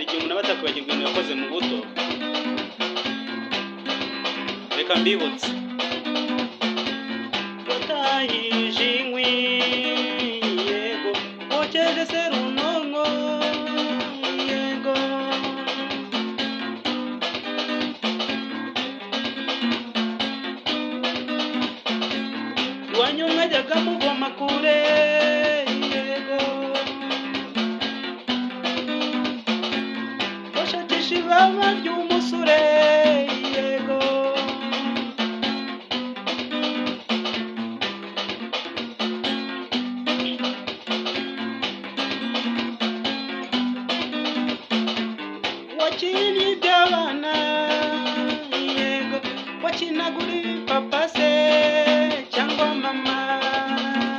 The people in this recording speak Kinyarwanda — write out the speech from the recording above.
Hari igihe umuntu aba atakwibagirwa ibintu yakoze mu buto. Reka mbibutse. Watahije inkwi, yego, wokeje serunonko, yego. Iwanyu mwajyaga muvoma kure, yego. Bashakisha ibaba ry'umusore, yego. Wakinnye iby'abana, yego, wakinagura ibipapase.